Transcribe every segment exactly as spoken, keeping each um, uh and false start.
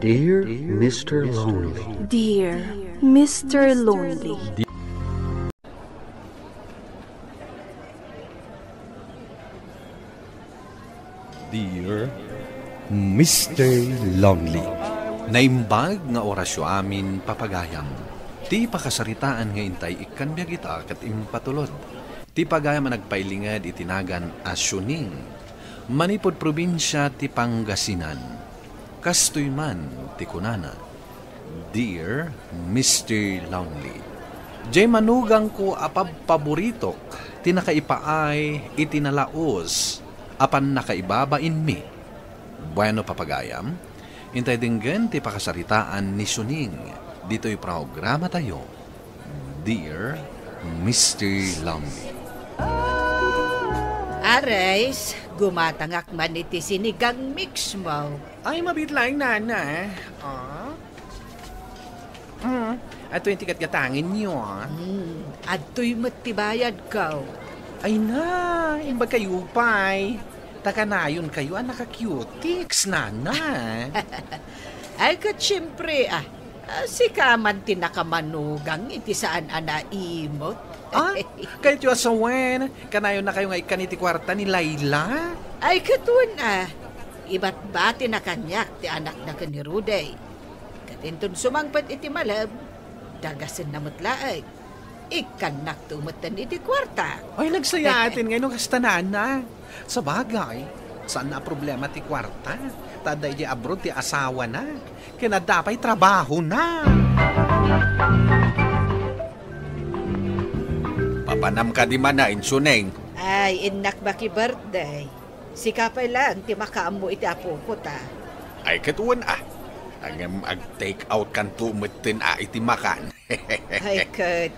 Dear Mister Lonely. Dear Mister Lonely. Dear Mister Lonely. Naimbag nga orasyo amin, papagayam. Ti pakasaritaan nga intay ikkan biag ita ket impatulod. Ti pagayam a nagpailinged iti nagan a Siuning, manipud probinsia ti Pangasinan. Kastoy man ti kunana, "Dear Mister Lonely, diay manugangko a pabpaboritok ti nakaipaay iti nalaus a pannakaibabainmi." Bueno, papagayam, intay denggen ti pakasaritaan ni Siuning ditoy programatayo, Dear Mister Lonely. Ares, gumatangak man iti sinigang mix mo. Ay, mabiit laeng, nana. Ah? Mm, adtoy ti gatgatangenyo, ah. Hmm, adtoy met ti bayadko. Ay na, imbag kayo pay. Ta kanayon kayo a naka-cutics, nana. Ay, ket siempre, ah, ah, sika man ti nakamanugang iti saan a naimot. Ah, kayatyo a sawen, kanayon na kayo nga ikkan iti kuarta ni Laila? Ay, ket wen, ah, ibatbatina kaniak ti anakna ken ni Rudy. Ket inton sumangpet iti malem, dagasenna met laeng. Ikkannakto metten iti kuarta. Ay, nagsayaaten ngay no kasta, nana. Sabagay, saan a problema ti kuarta. Ta adda idiay abroad ti asawana. Ken adda pay trabahona. Papanam kadi manen, Siuning? Ay, innak baki birthday. Sika pay laeng ti makaammo iti apoko ta. Ay, ket wen, ah. Ngem ag-take out kanto metten, ah, iti makan. Ay, ket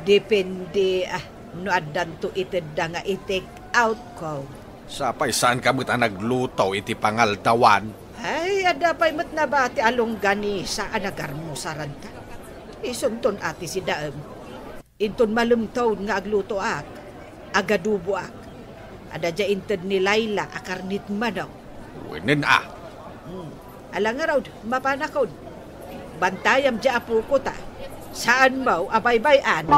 depende, ah, no addanto itedda nga i-take out ko. Sapay saan ka met a nagluto iti pangaldawan? Ay, adda pay met nabati a longganisa a nagarmusaranta. Isunton a ti sidaem. Inton malemtaon nga aglutoak, agaduboak. Adda diay inted ni Laila a karnit manok. Wenen a. Hmm. Ala ngarud, mapanakon. Bantayam diay apoko ta. Saan mo a baybay-an.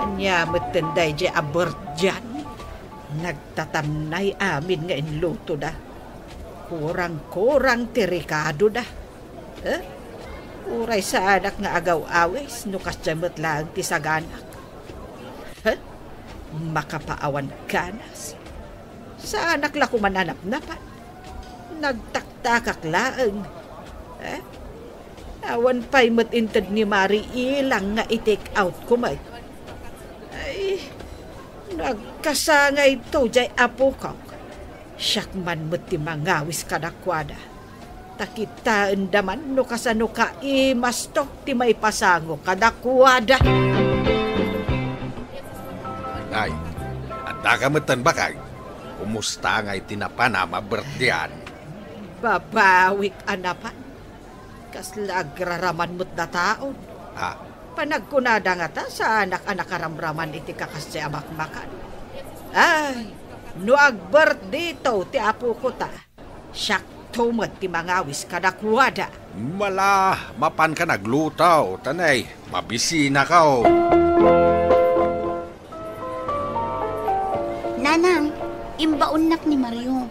Ania metten daydiay a birthday-an? Nagtatamnay amin nga inlutoda. Kurang-kurang ti rekadoda. Eh? Uray saanak nga agaw-awis no kasdiay met laeng ti saganak. Eh? Makapaawan ganas. Saanak la koman a napnapan. Nagtaktakak laeng. Eh? Awan pay met inted ni Mari Ilang nga i-take out ko met. Ay, no agkasangayto diay apokok. Siak man met ti mangawis kadakuada. Ta kitaenda man no kasano kaimasto ti maipasango kadakuada. Ay, adda ka metten, bakay? Kumusta ngay ti napanam a birthday-an? Babawik a napan. Kasla agraraman met dataon. Ha? Panagkunada ngata, saanak a nakaramraman iti kakasdiay a makmakan. Ay, no ag-birthdayto ti apoko ta, siakto met ti mangawis kadakuada. Mala, mapanka nagluto, ta nay, mabisinaka. Nanang, imbaonnak ni Mario.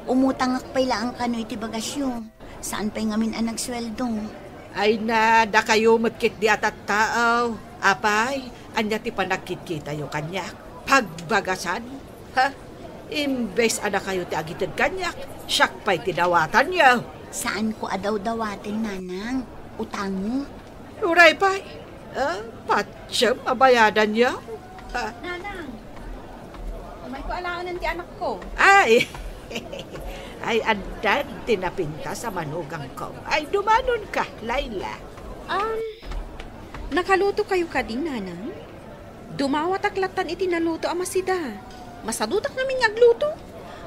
Umutangak pay laeng kano iti bagasyo. Saan pay ngamin a nagsueldo. Ay na, dakayo met ketdi a tattao. Apay, ania ti panagkitkitayo kaniak? Pagbagasan? Ha? Imbes a dakayo ti agited kaniak, siak pay ti dawatanyo. Saanko a dawdawaten, nanang. Utangmo. Uray pay. Ah, patiem a bayadanyo. Ah. Nanang, umayko alaenan ti anakko. Ay! Ay, addan ti napintas a manugangko. Ay, dumanonka, Laila. Um, nakaluto kayo kadi, Nanang? Dumawatak lattan iti naluto a masida. Masadutak ngamin nga agluto.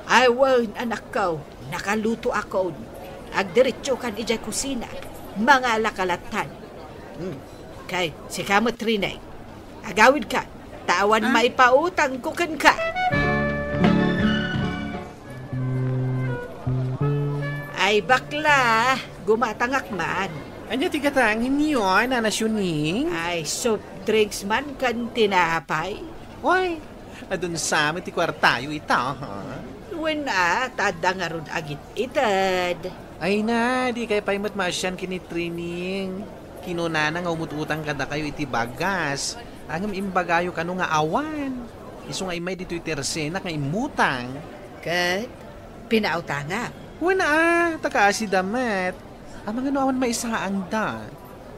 Ay, wen, anakko. Nakalutoakon. Agdiretsokan idiay kusina. Mangalaka lattan. Hmm. Kay, sika met, Rene. Agawidka, ta awan Ah? maipautangko kenka. Ay bakla, gumatangak man. Ania ti gatangin yo, Nana Siuning? Ay, soft drinks man ken tinapay. Oy, adun sa met ti kuartayo ita, ha? Wen a, ta adda ngarud agit-ited. Ay na, dikay pay met maasian ken ni Trining. Kinunana nga umut-utang kadakayo iti bagas. Ngem imbagayo kano nga awan. Isu nga immay ditoy tersenak nga immutang. Ket pinautangam? Wen a, ta kaasida met. Amangan no awan maisaangda.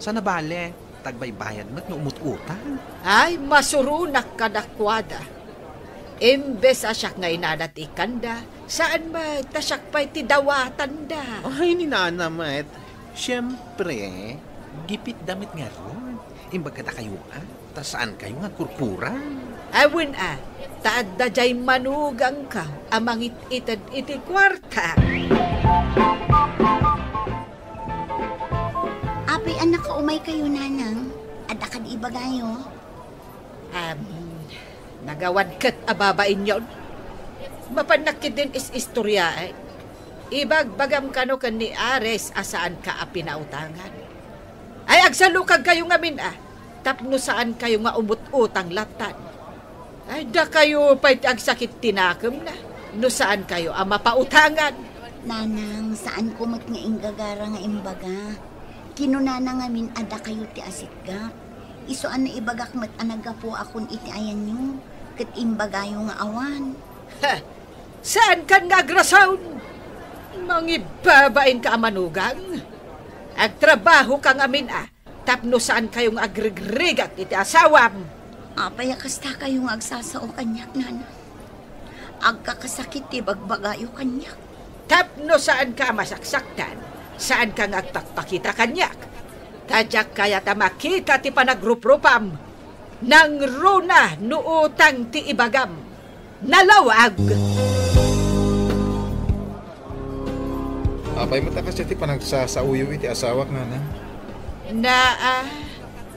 Saan a bale, ta agbaybayad met no umut-utang. Ay, masuronak kadakuada. Imbes a siak nga inana ti ikkanda, saan met ta siak pay ti dawatanda. Ay, ni Nana met. Siempre, gipitda met ngarud. Imbag kadakayo a, ta saankayo nga agkurkurang. Awen a, ta adda jay manugangko a mangit-ited iti kuarta. Apay a nakaumaykayo, Nanang? Adda kadi ibagayo? Am, nagawad ket a babainyon. Mapannak ketdin is-istoriaen. Ibagbagam kano ken ni Ares a saanka a pinautangan. Ay, agsalukagkayo ngamin a, tapno saankayo nga umut-utang lattan. Ay, dakayo pay ti agsakit ti nakemna, no saankayo a mapautangan. Nanang, saanko met nga inggagara nga imbaga. Kinunana ngamin a dakayo ti asitgak. Isu a naibagak met a naggapuakon iti ayanyo, ket imbagayo nga awan. Ha! Saankan nga agrason? Mangibabainka a manugang? Agtrabahoka ngamin a, tapno saankayo nga agrigrigak iti asawam. Apay a kastakayo nga agsasao kaniak, Nana? Agkakasakit ti bagbagayo kaniak. Tapno saanka a masaksaktan, saanka nga agpakpakita kaniak. Ta diak kayat a makita ti panagruprupam. Nangruna no utang ti ibagam. Nalawag! Apay met a kasdiay ti panagsasaoyo iti asawak, Nana? Naa,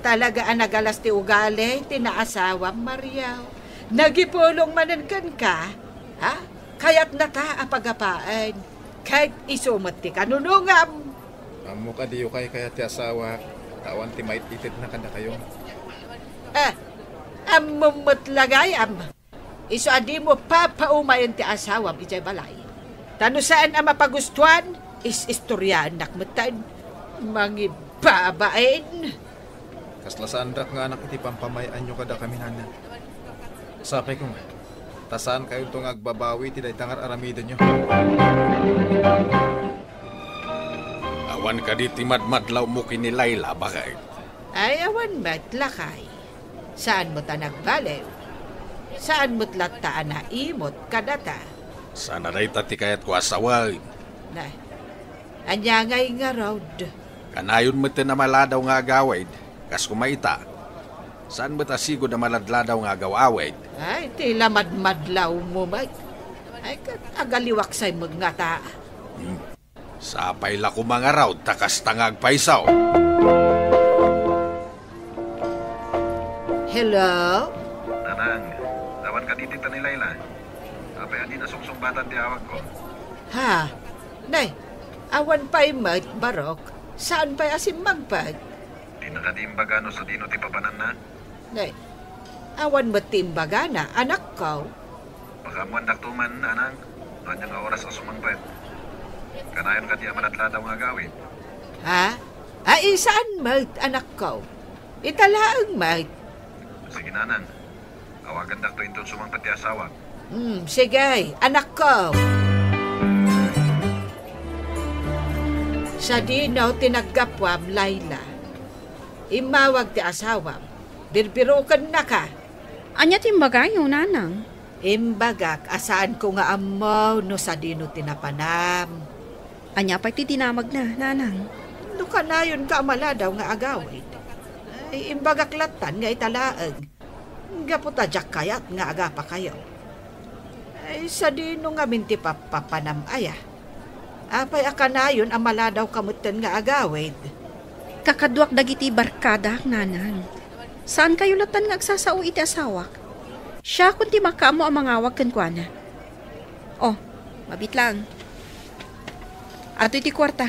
talaga a nagalas ti ugali ti naasawam, Mario. Nagipulong manen kenka, ha? Kayatnata a pagapaen, ket isu met ti kanunongam. Ammok a diyo kaykayat ti asawak, ta awan ti mait-itedna kadakayo. Eh, ammom met la gayam. Isu a dimo papaumayen ti asawam idiay balay. Ta no saan a mapagustuan, is-istoriaennak metten. Mangibabain. Kasla saandak nga anak iti pampamay-anyo kadakami, Nana. Sapay koma, ta saankayonto nga agbabawi iti dayta nga ar-aramidenyo. Awan kadi ti madmadlawmo ken ni Laila, baket? Ay, awan met, lakay. Saan met a nagbaliw. Saan met latta a naimot kadata. Saan a dayta ti kayatko a sawen. Na, ania ngay ngarud? Kanayon metten a maladaw nga agawid, kas koma ita. Saan met a sigud a maladladaw nga agaw-awid. Ay, ti la madmadlawmo met. Ay, ket agaliwak say met ngata. Hmm. Sapay la koma ngarud ta kasta nga agpayso. Hello? Nanang, awan kadi dita ni Laila? Apay a di nasungsungbatan ti awagko? Ha? Nay, awan pay met, Barok. Saan pay a simmangpet? Dina kadi imbaga no sadino ti papananna? Nay, awan met ti imbagana, anakko. Pakaammoandakto man, Nanang, no ania nga oras a sumangpet. Kanayon kadi a maladladaw nga agawid? Ha? Ay, saan met, anakko? Ita laeng met. Sige, Nanang. Awagandakto inton sumangpet ti asawak. Hmm, sige, anakko. Sadino ti naggapuam, Laila? Immawag ti asawam. Birbirokennaka. Ania ti imbagayo, Nanang? Imbagak a saanko nga ammo no sadino ti napanam. Ania pay ti dinamagna, Nanang? No kanayonka a maladaw nga agawid, ay, imbagak lattan nga ita laeng. Gapu ta diak kayat nga agapakayo. Ay, sadino ngamin ti pappapanam aya? Apay a kanayon a maladawka metten nga agawid? Kakaduak dagiti barkadak, Nanang. Saankayo lattan nga agsasao iti asawak. Siakon ti makaammo a mangawag kenkuana. Oh, mabitlang. Adtoy ti kuarta.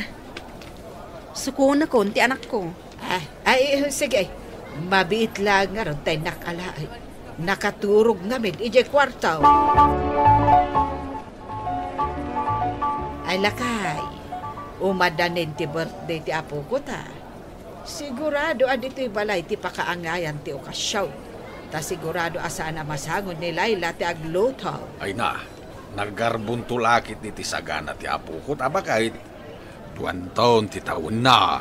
Sukonekon ti anakko. Ah, ay, sige. Mabiit laeng ngarud ta innak alaen. Nakaturog ngamin idiay kuarto. Ay, lakay. Umadanin ti birthday ti apoko ta. Sigurado a ditoy balay ti pakaangayan ti okasion. Ta sigurado a saan a masango ni Laila ti agluto. Ay na, nagarbonto la ketdi ti sagana ti apoko ta baket. Duanton ti tawenna.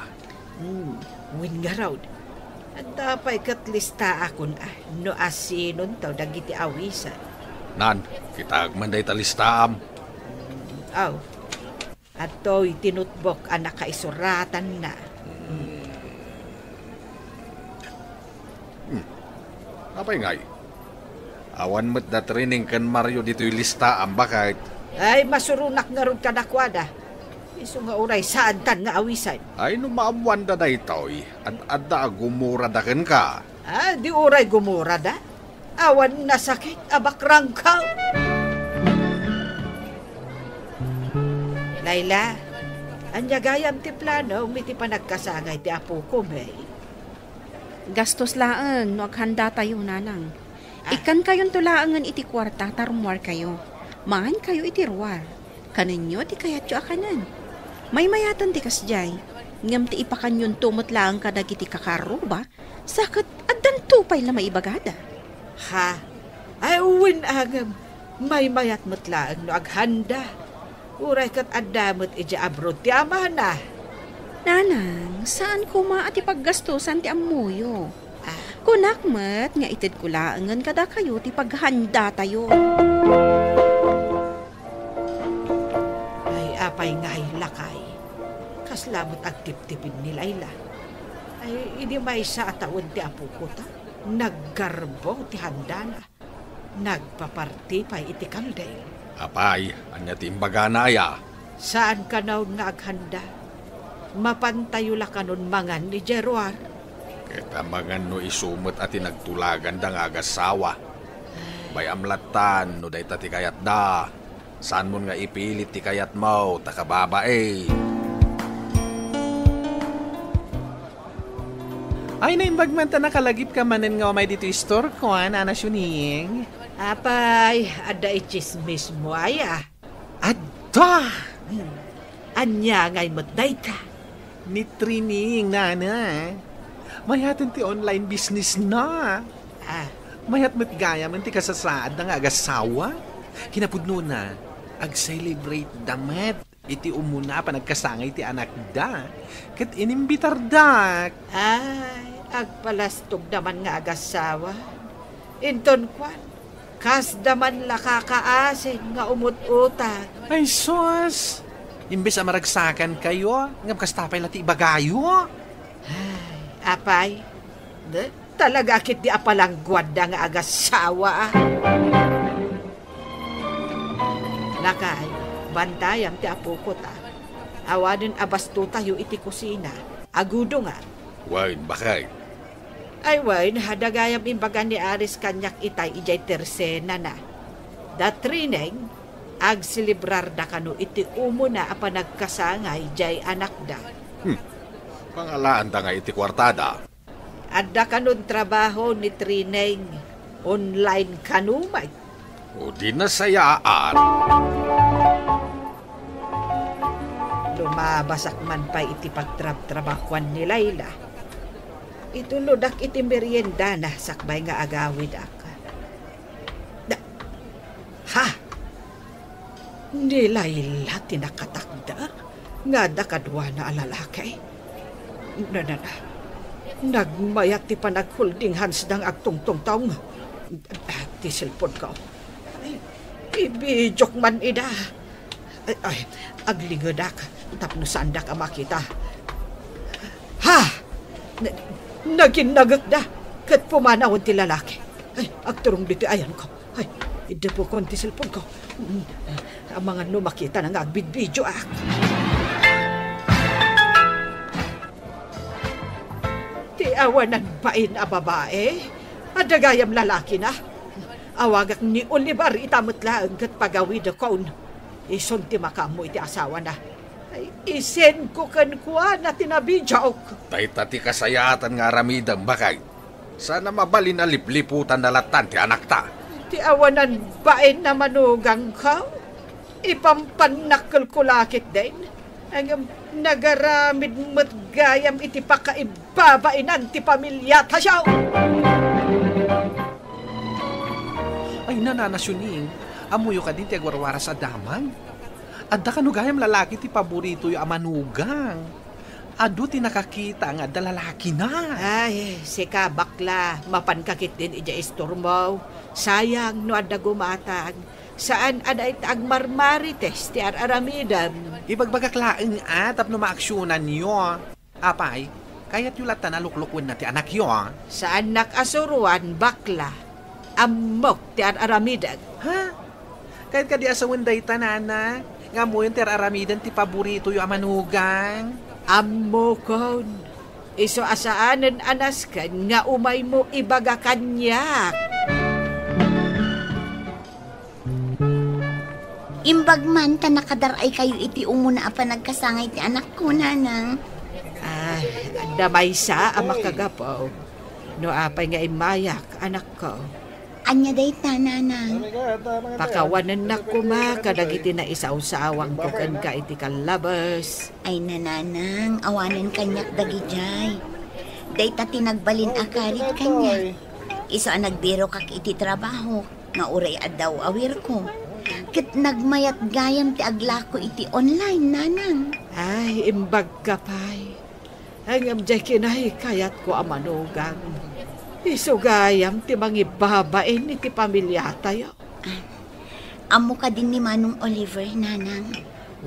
Hmm, wen ngarud. Adda pay ket listaakon a no asinonto dagiti awisan. Nan, kitaek man dayta listaam. Hmm, aw. Adtoy ti notebook a nakaisuratanna. Hmm. Apay ngay? Awan met da Trining ken Mario ditoy listaam, baket. Ay, masuronak ngarud kadakuada. Isu nga uray saantan nga awisan. Ay, no maammoanda daytoy, ad-adda a gumurada kenka. Ah, di uray gumurada? Awan nasakit a bakrangko. Laila, ania gayam ti planom iti panagkasangay ti apoko, May? Gastos laeng no aghanda tayo, nanang. Ah. Ikkankayonto laengen iti kuarta ta rummuarkayo. Mangankayo iti ruar. Kanenyo ti kayatyo a kanen. Maymayaten ti kasdiay, ngem ti ipakanyonto met laeng kadagiti kakaarruba, sa ket addanto pay la maibagada. Ha? Ay, wen, angem, maymayat met laeng no aghanda. Uray ket adda met idiay abroad ti amana. Nanang, saan koma a ti paggastosan ti ammoyo. Ah. Kunak met nga itedko laengen kadakayo ti paghandatayo. Ay, apay ngay, lakay? Kasla met agtiptipin ni Laila. Ay, idi maysa a tawen ti apoko ta, naggarbo ti handana. Nagpaparti pay iti kalding. Apay, ania ti imbagana aya? Saan kanon nga aghanda? Mapantayo la kanon mangan idiay ruar? Ket amangan no isu met a ti nagtulaganda nga agassawa. Ay. Bay-am lattan no dayta ti kayatda. Saanmon nga ipilit ti kayatmo, ta kababain. Ay, naimbag man ta nakalagipka manen nga umay ditoy istorko, a, Nana Siuning. Apay, adda itsismismo aya? Adda! Hmm. Ania ngay met dayta? Ni Trining, nana. Mayaten ti online business na. Ah. Mayat met gayamen ti kasasaadda nga agassawa. Kinapudnona, ag-celebrate da met iti umuna a panagkasangay ti anakda, ket inimbitardak. Ay, agpalastogda man nga agassawa. Inton kuan, kasda man la kakaasin nga umut-utang. Ay, sus! Imbes a maragsakankayo, ngem kasta pay la ti ibagayo. Ay, apay, de, talaga ketdi a palangguadda nga agassawa, a. Lakay, bantayam ti apoko ta. Awanen a bastotayo iti kusina. Agudonga. Wen, baket? Ay wen, adda gayam imbaga ni Aris kaniak itay idiay tersenana. Da Trining, agselebrarda kano iti umuna a panagkasangay diay anakda. Hmm. Pangalaanta nga iti kuartada. Adda kanon trabaho ni Trining, online kano met. O di nasayaan. Lumabasak man pay iti pagtrabtrabahuan ni Laila. Itulodak iti meriendana sakbay nga agawidak. Da-, ha? Ni Laila ti nakatakder nga adda kaduana a lalaki? Na, na, na. Nagmayat ti panag-holding hands da nga agtungtungtong. Ah, ti cellphone ko. Ay, ibidiok man ida. Ay, ay, aglingedak tapno saandak a makita. Ha! Na-, naginnagekda ket pumanawen ti lalaki. Ay, agturong ditoy ayanko. Ay, idda pokon ti cellphone ko. Mm, amangan no makitana nga agbidbidioak. Ti awanan bain a babae, adda gayam lalakina. Awagak ni Oliver ita met laeng ket pagawidakon. Isun ti makaammo iti asawana. Ay, isendko kenkuana ti nabidiok. Dayta ti kasayaatan nga aramidem, baket. Saan a mabalin a lipliputanda lattan ti anakta. Ti awanan bain a manugangko, ipampannak kelko la ketdin. Ngem nagaramid met gayam iti pakaibabainan ti pamiliatayo. Ay, Nanang Sioning, ammoyo kadi ti agwarwaras a damag? Adda kano gayam lalaki ti paboritoyo a manugang? Adu ti nakakita nga adda lalakina. Ay, sika, bakla, mapanka ketdin idiay istormo. Sayang no adda gumatang. Saan a dayta agmarmarites ti ar-aramidem. Ibagbagak laeng a tapno maaksionanyo. Apay, kayatyo latta a luklukwenna ti anakyo? Saannak a suroan, bakla. Ammok ti ar-aramidek. Ha? Kayat kadi a sawen dayta, Nana, nga ammoyon ti ar-aramiden ti paboritoyo a manugang? Ammokon. Isu a saanen a nasken nga umaymo ibaga kaniak. Imbag man ta nakadar-aykayo iti umuna a panagkasangay ti anakko, Nanang. Ah, adda maysa a makagapu. No apay nga immayak, anakko? Ania dayta, Nanang? Pakawanennak koma kadagiti naisawsawangko kenka iti kallabes. Ay, Nanang, awanen kaniak dagidiay. Dayta ti nagbalin a karit kaniak. Isu a nagbirokak iti trabaho nga uray adda aw-awirko. Ket nagmayat gayam ti aglako iti online, Nanang. Ay, imbagka pay. Ngem diay kinaykayatko a manugang. Isu gayam ti mangibabain iti pamiliatayo. Ah, ammo kadin ni Manong Oliver, Nanang?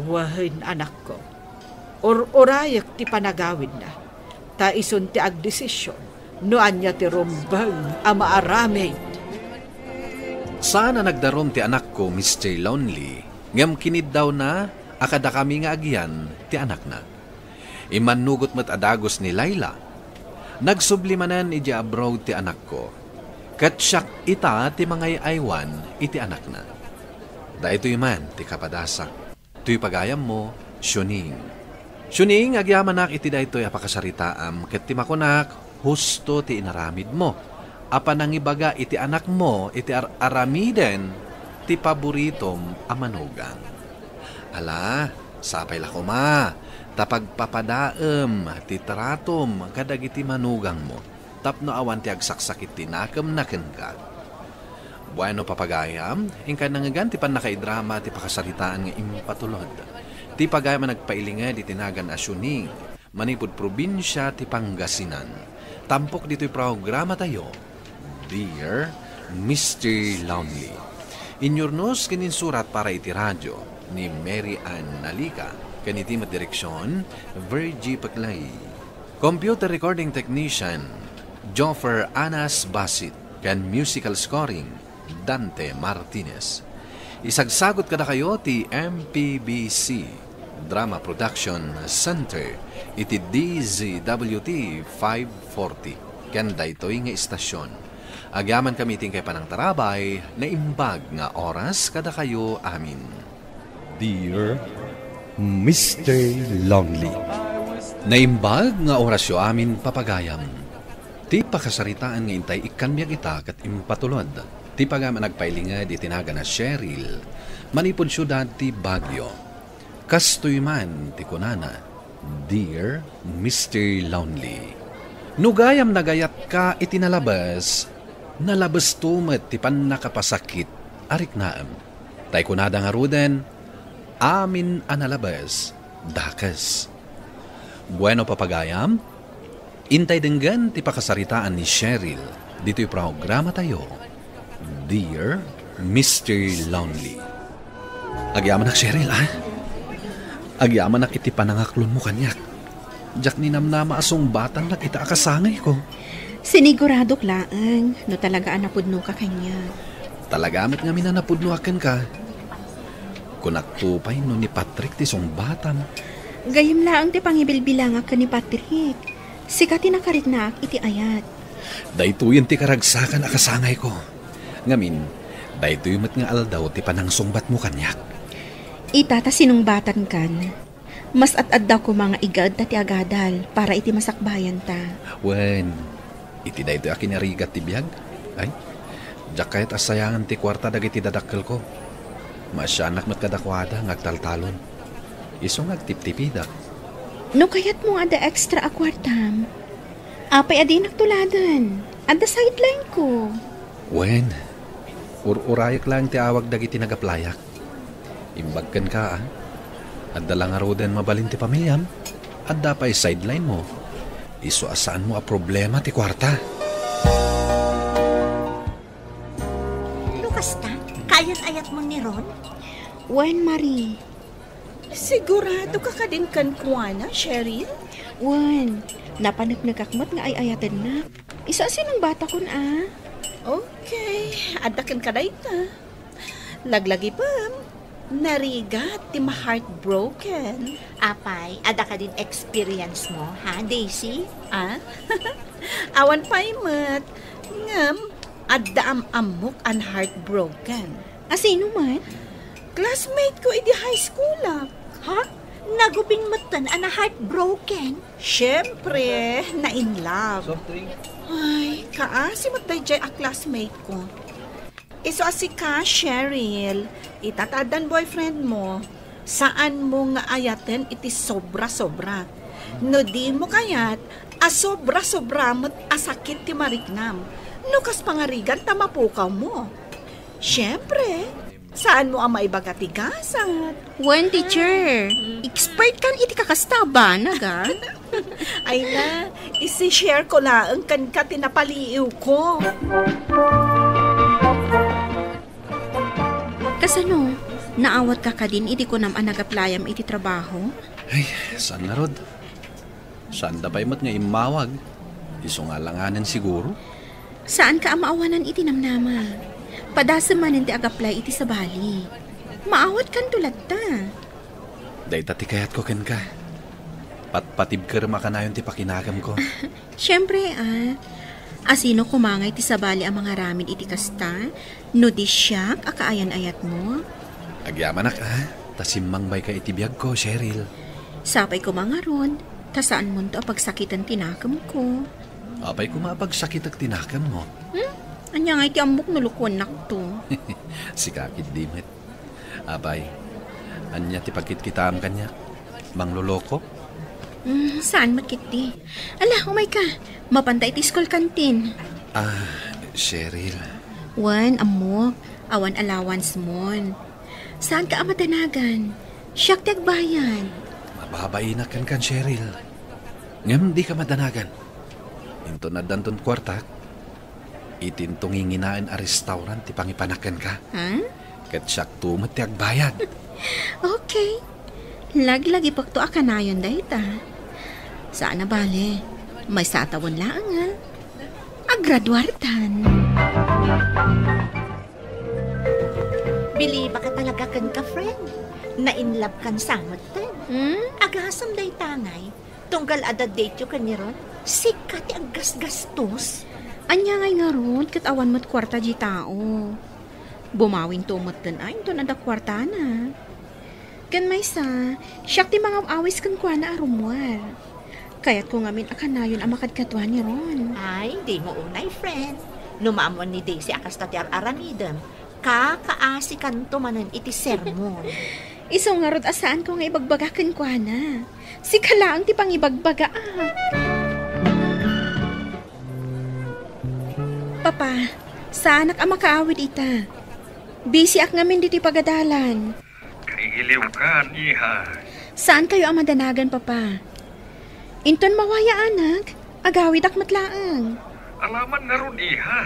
Wen, anakko. Ur-urayek ti panagawidna, ta isun ti agdesisyon no ania ti rumbeng a maaramid. Saan a nagdarum ti anakko, Mister Lonely, ngem kiniddawna a kadakami nga agyan ti anakna. Immannugot met a dagus ni Laila. Nagsubli manen idiay abroad ti anakko, ket siak ita ti mangay-aywan iti anakna. Daytoy man ti kapadasak. Toy pagayammo, Shuning. Shuning, agyamanak iti daytoy a pakasaritaam ket ti makunak, husto ti inaramidmo a panangibaga iti anakmo iti ar-aramiden ti paboritom a manugang. Ala, sapay la koma ta pagpapadaem ti tratom kadagiti manugangmo tapno awan ti agsaksakit ti nakemna kenka. Bueno, papagayam, inka nangngegan ti pannakaidrama ti pakasaritaan nga impatulod ti pagayam a nagpailinged iti nagan a Shuning, manipud probinsia ti Pangasinan. Tampok ditoy programatayo, Dear Mister Lonely. Inyurnos ken insurat para iti radio ni Mary Ann Nalica, ken iti met direksion, Virgie Paclay. Computer recording technician, Joffer Anas Basit, ken musical scoring, Dante Martinez. Isagsagut kadakayo ti M P B C Drama Production Center iti D Z W T five forty, ken daytoy nga istasyon. Agyamankami iti inkay panangtarabay, naimbag nga oras kadakayo amin. Dear Mister Lonely. Naimbag nga orasyo amin, papagayam. Ti pakasaritaan nga intay ikkanbiag ita ket impatulod ti pagayam a nagpailinged iti nagan a Cheryl, manipud siudad ti Baguio. Kastoy man ti kunana, Dear Mister Lonely, no gayam nagayatka iti nalabes, nalabesto met ti pannakapasakit a riknaem. Tay kunada ngaruden, amin a nalabes, dakes. Bueno, papagayam, intay denggen ti pakasaritaan ni Cheryl ditoy programatayo, Dear Mister Lonely. Agyamanak, Cheryl, a? Agyamanak iti panangaklonmo kaniak. Diak ninamnama a sungbatannak ita a kasangayko. Siniguradok laeng no talaga a napudnoka kaniak. Talaga met ngamin a napudnoak kenka. Kunakto pay no ni Patrick ti sungbatam. Gayyem laeng ti pangibilbilangak ken ni Patrick. Sika ti nakariknaak iti ayat. Daytoyen ti karagsakan a kasangayko. Ngamin, daytoy met nga aldaw ti panangsungbatmo kaniak. Ita ta sinungbatankan. Mas ad-adda koma nga igaedta ti agadal para iti masakbayanta. Wen, iti daytoy a kinarigat ti biag, ay, diak kayat a sayangen ti kuarta dagiti dadakkelko. Maasianak met kadakuada nga agtaltalon. Isu nga agtiptipidak. No kayatmo nga adda extra a kuartam, apay a dinak tuladen? Adda sideline ko. Wen, ur-urayek laeng ti awag dagiti nagaplayak. Imbag kenka, a? Adda la ngaruden mabalin ti pamiliam, adda pay sideline mo. Isu a saanmo a problema ti kuarta. No kasta, kayan-ayatmo ni Ron? Wen, Marie. Sigurado ka kadin kenkuana, Cheryl? Wen, napaneknekak met nga ay-ayatennak. Isu a sinungbatakon, a? Okay, adda kenka dayta. Laglagipem, narigat ti ma-heartbroken. Apay, adda kadin experience mo, ha, Daisy? Ah? Awan pay met. Ngem, adda am-ammok a na-heartbroken. A sino met? Classmate ko idi high school, ah. Ha? Nagubing metten a na-heartbroken? Siyempre, na-in love. Ay, kaasi met daydiay a classmate ko. Isu a sika, Cheryl, ita ta addan boyfriend mo, saanmo nga ayaten iti sobra-sobra. No dimo kayat a sobra-sobra met a sakit ti mariknam, no kas pangarigan ta mapukawmo. Siyempre, saanmo a maibaga ti gasat. Wen, teacher, expert kan iti kakasta a banag, a? Ay na, isi-share ko laeng kenka ti napaliiwko. Kasano? Naawatka kadin idi kunam a nagaplayam iti trabaho? Ay, saan ngarud? Saanda pay met nga immawag. Isu nga alanganen siguro. Saanka a maawanan iti namnama. Padasem manen ti agaplay iti sabali. Maawatkanto latta. Dayta ti kayatko kenka. Patpatibkerem a kanayon ti pakinakemko. Siyempre, a. A sino koma ngay ti sabali a mangaramid iti kasta, no di siak a kaayan-ayatmo? Agyamanak, a. Ta simmangbayka iti biagko, Cheryl. Sapay koma ngarud, ta saanmonto a pagsakiten ti nakemko. Apay koma a pagsakitek ti nakemmo? Hmm? Ania ngay ti ammok no lukuennakto? Sika ketdi met. Apay, ania ti pagkitkitaam kaniak? Mangloloko? Hmm, saan met ketdi. Ala, umayka. Mapanta iti school canteen. Ah, Cheryl. Wen, ammok, awan allowance-mon. Saanka a madanagan. Siak ti agbayad. Mababainak kenkan, Cheryl. Ngem dika madanagan. Inton addanton kuartak, itinto nginginaen a restaurant ti pangipanak kenka. Ha? Ket siakto met ti agbayad. Okay. Laglagipekto a kanayon dayta. Saan a bale. Maysa a tawen laeng, a. Agraduartan. Bilibaka talaga kenka, friend. Na-in love kan sa metten. Hmm? Agasem dayta ngay, tunggal adda date-yo ken ni Ron, sika ti aggasgastos. Ania ngay ngarud ket awan met kuarta diay tao. Bumawinto metten a inton adda kuartana. Ken maysa, siak ti mangaw-awis kenkuana a rummuar. Kayatko ngamin a kanayon a makadkadua ni Ron. Ay, dimo unay, friend. No maammoan ni Daisy a kasta ti ar-aramidem, kakaasikanto manen iti sermon. Isu ngarud a saanko nga ibagbaga kenkuana. Sika laeng ti pangibagbaga, a. Papa, saanak a makaawid ita. Busy-ak ngamin ditoy pagadalan. Kailiwkan, iha. Saankayo a madanagan, Papa? Inton mawayaanak, agawidak met laeng. Alaman ngarud, iha.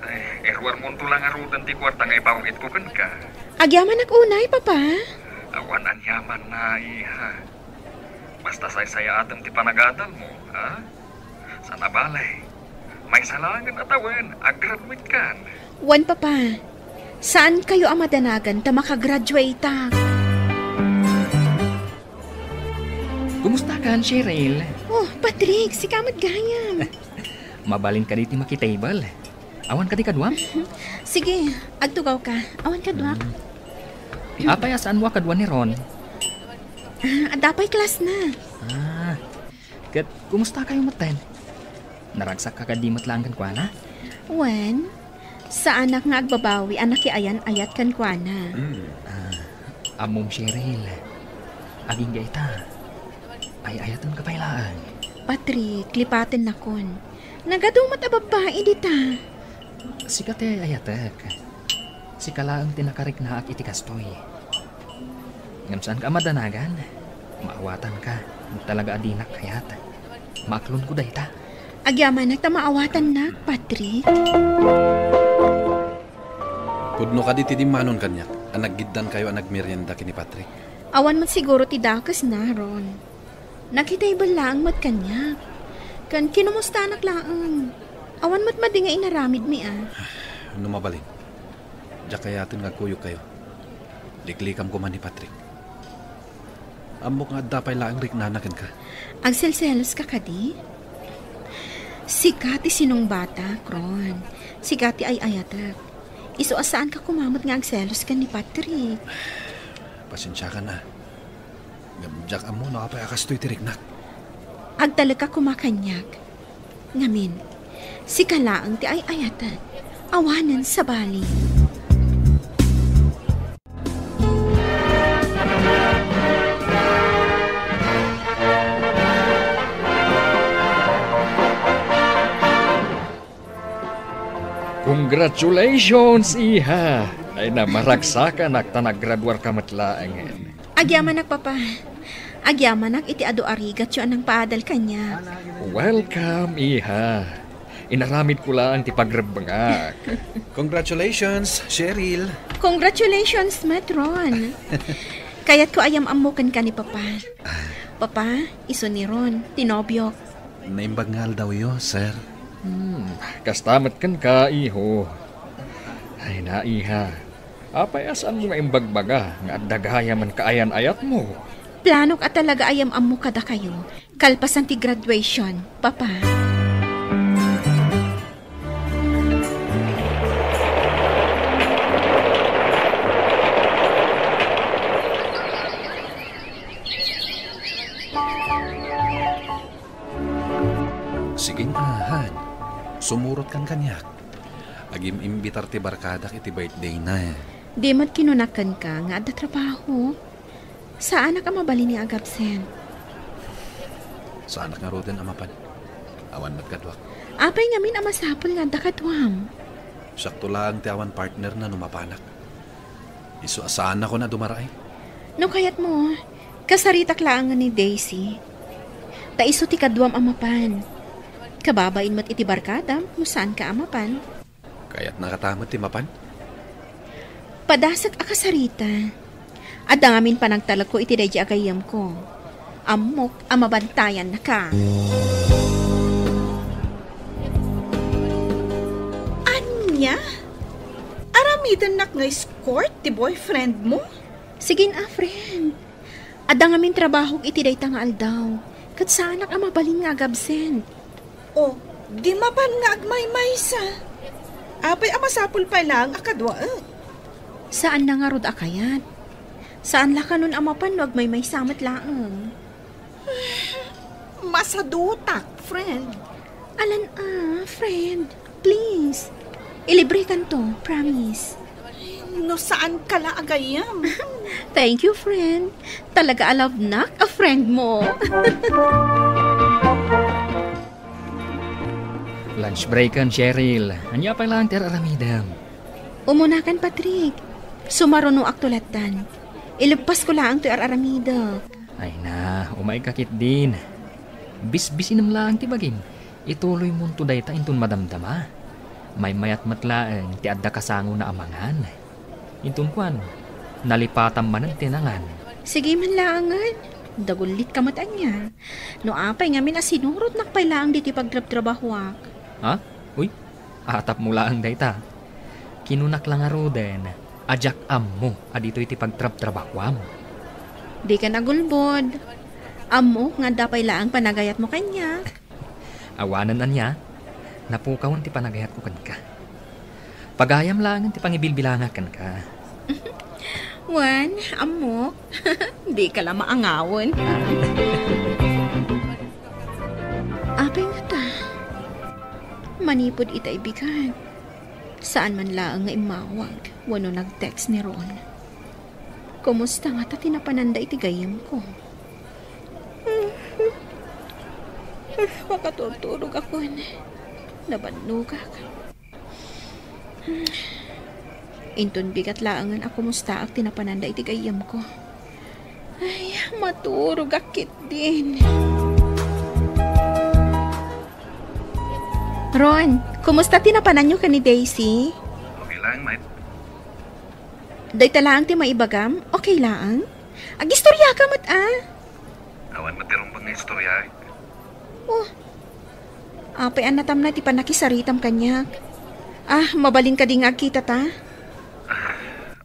Ay, iruarmonto la ngaruden ti kuarta nga ipawangitko kenka. Agyamanak unay, Papa. Awan aniamanna, iha. Basta saysayaatem ti panagadalmo, ha? Saan a bale, maysa laengen a tawen a graduate kan. Wen, Papa. Saankayo a madanagan ta makagraduateak. Kumusta kan, Cheryl? Oh, Patrick, sika met gayam. Mabalin kadi ti makitable? Awan kadi kaduam? Sige, agtugawka. Awan kaduak. Hmm. Apay a saanmo a kadua ni Ron? Ah, adda pay class na. Ah, ket kumusta kayo metten? Naragsakka kadi met laeng kenkuana? Wen, saanak nga agbabawi a nakiayan-ayat kenkuana. Mm. Ah, ammom, Cheryl. Agingga ita. Ay-ayatenka pay laeng. Patrick, lipatennakon. Nagadu met a babbai dita. Sika ti ay-ayatek. Sika laeng ti nakariknaak iti kastoy. Ngem saanka a madanagan. Maawatanka, no talaga a dinak kayat. Maaklonko dayta. Agyamanak ta maawatannak, Patrick. Pudno kadi ti dimmanon kaniak a naggiddankayo a nagmerienda ken ni Patrick? Awan met siguro ti dakesna, Ron. Nakitay laeng met kaniak. Ken kinumustanak laeng. Awan met madi nga inaramidmi a. No mabalin, diak kayaten nga agkuyogkayo. Liklikam koma ni Patrick. Ammok nga adda pay laeng riknana kenka. Agselseloska kadi? Sika ti sinungbatak, Ron. Sika ti ay-ayatek. Isu a saanka koma met nga agselos ken ni Patrick. Pasensiakan a. Ngem diak ammo no apay a kastoy ti riknak. Agtalekka koma kaniak. Ngamin, sika laeng ti ay-ayatek. Awanen sabali. Congratulations, iha! Ay, na, maragsakanak ta naggraduarka met laengen. Agyamanak, Papa. Agyamanak iti adu a rigatyo a nangpaadal kaniak. Welcome, iha. Inaramidko laeng ti pagrebbengak. Congratulations, Cheryl. Congratulations met, Ron. Kayatko a yam-ammo kenka ni Papa. Papa, isu ni Ron, ti nobiok. Naimbag nga aldawyo, sir. Hmm, kasta met kenka, iho. Ay, na, iha. Apay a saanmo nga imbagbaga nga adda gayam a kaayan-ayatmo? Planok a talaga a yam-ammo kadakayo kalpasan ti graduation, Papa. Sige nga, han. Sumurotkan kaniak. Agim-imbitar ti barkadak iti birthday-na. Di met kinunak kenka nga adda trabaho. Saanak a mabalin nga agabsent. Saanak ngaruden a mapan. Awan met kaduak. Apay ngamin a masapul nga adda kaduam? Sakto laeng ti awan partner-na no mapanak. Isu a saannakon a dumaraay. No kayatmo, kasaritak laeng ni Daisy. Ta isu ti kaduam a mapan. Kababain met iti barkadam no saanka a mapan. Kayatna kata met ti mapan? Padasek a kasarita. Adda ngamin panagtalekko iti daydi a gayyemko. Ammok a mabantayannaka. Ania? Aramidennak nga escort ti boyfriend-mo? Sige a, friend. Adda ngamin trabahok iti dayta nga aldaw, ket saanak a mabalin nga agabsent. O, di mapan nga agmaymaysa. Apay a masapul pay laeng a kaduaek? Saanna ngarud a kayat. Saan la kanon a mapan no agmaymaysa met laeng. Masadutak, friend. Alan a, friend. Please. Ilibrekanto, promise. No saanka la a gayyem. Thank you, friend. Talaga a love-nak a friend mo. Lunch break-en, Cheryl. Ania pay laeng ti ar-aramidem? Umunakan, Patrick. Sumarunoakto lattan. Ileppasko laeng toy ar-aramidek. Ay na, umayka ketdin. Bisbisinem laeng ti bagim. Ituloymonto dayta inton madamdama. Maymayat met laeng ti adda kasangona a mangan. Inton kuan, nalipatam manen ti nangan. Sige man laengen, dagullitka met ania. No apay ngamin a sinurotnak pay laeng ditoy pagtrabtrabahoak. Ha? Uy, atapmo laeng dayta. Kinunak la ngaruden a diak ammo a ditoy ti pagtrabtrabahoam. Dikan agulbod. Ammok nga adda pay laeng panagayatmo kaniak. Awanen ania, napukawen ti panagayatko kenka. Pagayam laengen ti pangibilbilangak kenka. Wen, ammok. Dika la maangawen. Apay ngata? Manipud ita ibigat, saan man laeng nga immawag wenno nag-text ni Ron. Kumusta ngata ti napananda iti gayyemko? Makaturturogakon. Nabannogak. Inton bigat laengen a kumustaak ti napananda iti gayyemko. Ay, maturogak ketdin. Ron, kumusta ti napananyo ken ni Daisy? Okay laeng, mate. Dayta laeng ti maibagam? Okay laeng? Agistoriaka met, a? Awan met ti rumbeng nga istoryaek. Oh. Apay a natamna ti pannakisaritam kaniak? Ah, mabalin kadi nga agkitata? Ah,